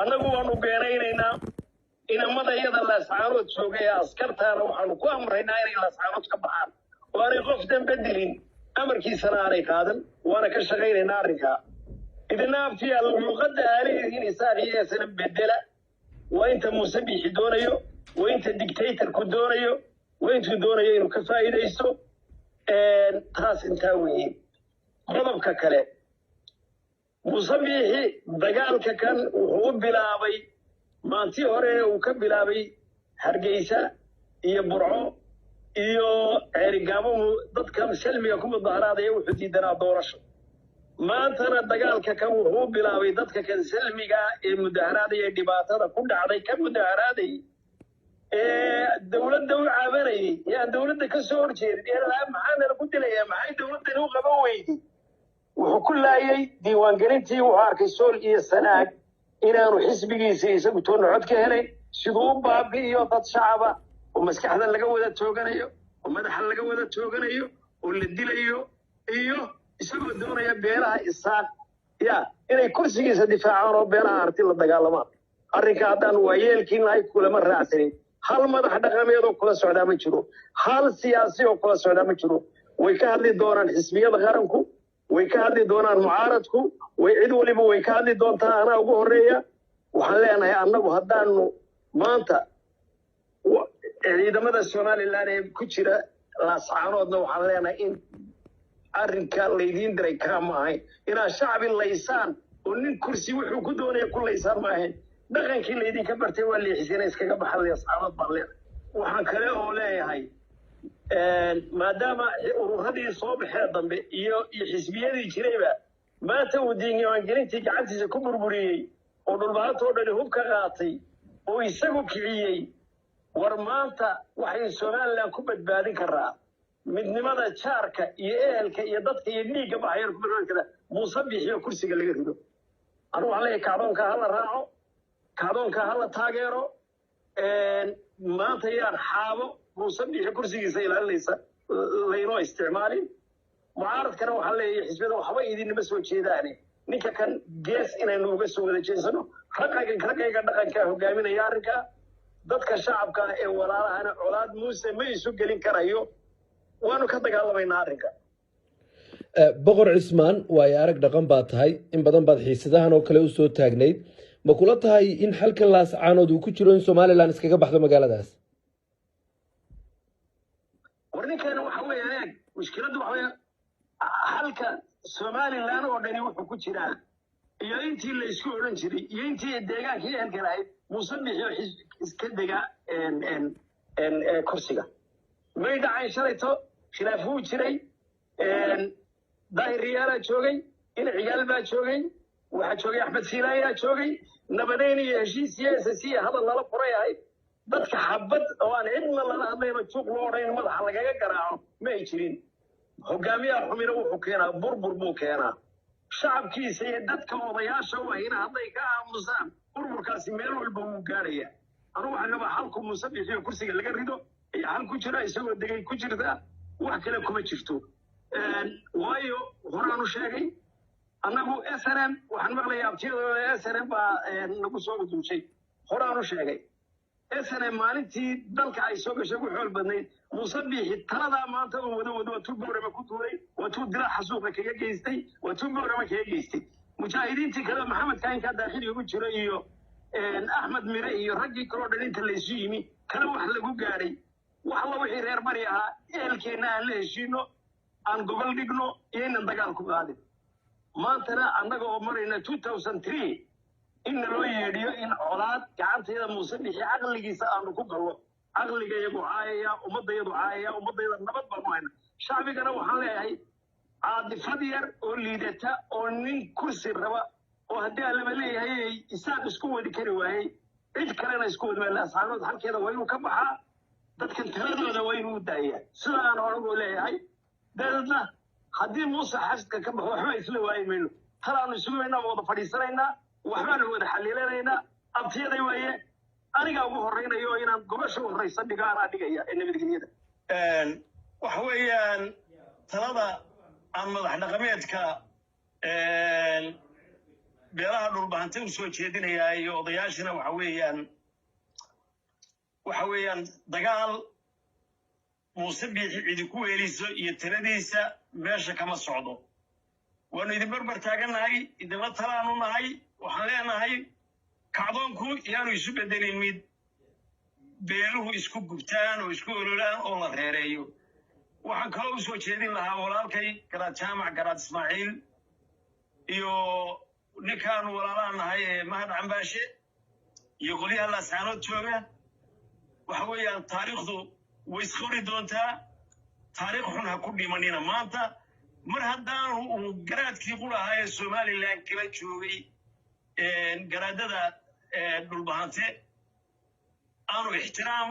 Annagu waanu beenaynaynaa. Inamada iyada Laascaanood joogay ee askartaana waxaanu ku amraynaa inay Laascaanood ka baxaan oo aanay qof dambe dilin, amarkiisana aanay qaadan. Waana ka shaqaynaynaa arrinkaa. Idina, abtiyaal, luuqadda aaleedihiin Isaaq iyo SNM bedela. Waa inta Muuse Biixi doonayo, waa inta dictatorku doonayo, waa intuu doonayo inuu ka faa'iidaysto. Taas intaa weeye. Qodobka kale, Muuse Biixi dagaalka kan wuxuu u bilaabay maantii hore uu ka bilaabay Hargeysa iyo Burco iyo Ceerigaabo, dadka salmiga ku mudaharaadaya. Wuxuu diidanaa doorasho. Maantana dagaalka kan wuxuu u bilaabay dadka kan salmiga ee mudaharaadaya, ee dhibaatada ku dhacday ka mudaharaaday, ee dowladda u caabanayay, ee aan dowladda ka soo horjeedin, ee lahaa maxaa nala ku dilayaa, maxay dowladdani u qaban weyday. Wuxuu ku laayay diiwaangelintii. Wuxuu arkay Sool iyo Sanaag inaanu xisbigiisa isagu toonna cod ka helayn. Siduu u baabi'iyo dad shacaba oo maskaxda laga wada tooganayo oo madaxa laga wada tooganayo oo la dilayo, iyo isagoo doonaya beelaha Isaaq ya inay kursigiisa difaacaan oo beelaha Harti la dagaalamaan. Arrinka haddaan waayeelkiin nahay kulama raacsanin. Hal madax dhaqameed oo kula socdaa ma jiro, hal siyaasi oo kula socdaa ma jiro. Way ka hadli doonaan xisbiyada qaranku, way ka hadli doonaan mucaaradku, way cid waliba way ka hadli doontaa. Anaa ugu horeeya. Waxaan leenahay annagu haddaanu maanta ciidamada Somaliland ee ku jira Laascaanoodna waxaan leenahay in arrinka laydiin diray kaa ma ahayn inaad shacbi laysaan oo nin kursi wuxuu ku doonaya ku laysaan ma ahayn. Dhaqankii laydinka bartay waa leexisina, iskaga baxa Laascaanood baan leenahay. Waxaan kale oo leeyahay, maadaama ururadii soo baxee dambe iyo xisbiyadii jirayba maanta uu diiwaangelintii gacantiisa ku burburiyey oo Dhulbahantoo dhani hub ka qaatay oo isagu kiciyey, war maanta waxay Somaliland ku badbaadin karaa midnimada jaarka iyo ehelka iyo dadka iyo dhiigga baxayaan ku badbaadin karaa Muuse Biixiyo kursiga laga rido. Anigu waxaan leeyahay kacdoonka hala raaco, kacdoonka hala taageero. Maanta yaan xaabo Muuse Biixi kursigiisa ilaalinaysa laynoo isticmaalin. Mucaaradkana waxaan leeyahay xisbiyada waxba idinama soo jeedaane ninka kan gees inaynu uga soo wada jeesano. Raqayga raqayga dhaqankaa hogaaminaya arrinka. Dadka shacabka ee walaalahana colaad Muuse ma isu gelin karayo. Waanu ka dagaalamaynaa arrinka. Boqor Cismaan, waayo arag dhaqan baa tahay, in badan baad xiisadahan oo kale usoo taagnayd. Ma kula tahay in xalka Laascaanood uu ku jiro in Somaliland iskaga baxdo magaaladaas? War ninkeena waxa weeye, eeg, mushkiladdu waxa weeye halka Somaliland oo dhani wuxuu ku jiraa iyo intii la isku odhan jiray iyo intii deegaankii ehelka lahayd Muuse Bixiyo iska dega kursiga. May dhacayn shalayto, khilaaf wuu jiray. Daahir Riyaalaa joogay, in Cigaal baa joogay, waxaa joogay Axmed Siilaayaa joogay. Nabadeyn iyo heshiis iyo SSC hadal lala furay ahayd. Dadka xabad oo aan cidna lala hadlayno, juuq loo odhayn, madaxa lagaga garaaco ma ay jirin. Hogaamiyaha xumina wuxuu keenaa burbur buu keenaa. Shacabkiisa iyo dadka odayaasha u ahina hadday ka aamusaan, burburkaasi meel walba wuu gaaraya. Anugu waxaan qabaa xalku Muuse Bixiyo kursiga laga rido iyo xal ku jira isagoo degay ku jirta, wax kale kuma jirto. Waayo horaanu sheegay annagu SNM waxaan maqlayaa abtiyadooda SNM baa nagu soo duushay. Horaanu sheegay SNM maalintii dalka ay soo gashay ugu xool badnayd. Muuse Biixi taladaa maanta uu wado wado waa tuu Boorama ku tuuray, waa tuu dilaaxa suuqa kaga geystay, waa tuu Boorama kaga geystay mujaahidiintii kale, Maxamed Kainkaa daakhili ugu jiro iyo Axmed Mire iyo raggii kaloo dhan. Inta laysu yimi kale wax lagu gaadhay wax alla wixii reer bari ahaa, ehelkeenna aan la heshiino, aan gogol dhigno iyo inaan dagaal ku qaadin. Maantana annaga oo marayna 2003 in naloo yeedhiyo in colaad gacantayada Muuse Bixi caqligiisa aanu ku gallo, caqliga iyagu caayaya, ummaddayadu caayaya, ummaddayada nabad baanu hayna. Shacbigana waxaan leeyahay caadifad yar oo liidata oo nin kursi raba oo haddii aan laba leeyahay Isaaq isku wadi kari waayey, cid kalena isku wadi waayey. Laascaanood halkeeda waa inuu ka baxaa, dadkan taladooda waa inuu daayaa sida aan anagu leeyahay. Dabeedna haddii Muuse xasidka ka baxo, waxba isla waayi mayno. Talaanu isugu maynaa, wada fadhiisanaynaa, waxbaanu wada xaliilanaynaa. Abtiyaday waaye, anigaa ugu horraynayo inaan gobasha u horraysa dhigo, anaa dhigaya ee nabadgelyada. Waxa weeyaan talada aan madax dhaqameedka Beelaha Dhulbahante u soo jeedinayaa iyo odayaashina waxa weeyaan dagaal Muuse Biixi idinku weeliso iyo taladiisa meesha kama socdo. Waanu idin barbar taagannahay, idinla talaanu nahay. Waxaan leenahay, kacdoonku yaanu isu bedelin mid beeluhu isku gubtaan oo isku ololaan oo la reereeyo. Waxaan kaloo usoo jeedin lahaa walaalkay Garaad Jaamac Garaad Ismaaciil iyo ninkaanu walaalaha nahay ee Mahad Cambaashe iyo qolyaha Laascaanood jooga. Waxa weeyaan, taariikhdu way isqori doontaa. Taariikh xun ha ku dhimanina maanta, mar haddaanu uu garaadkii qulahaa ee Somaliland kala joogay garaadada Dhulbahante aanu ixtiraam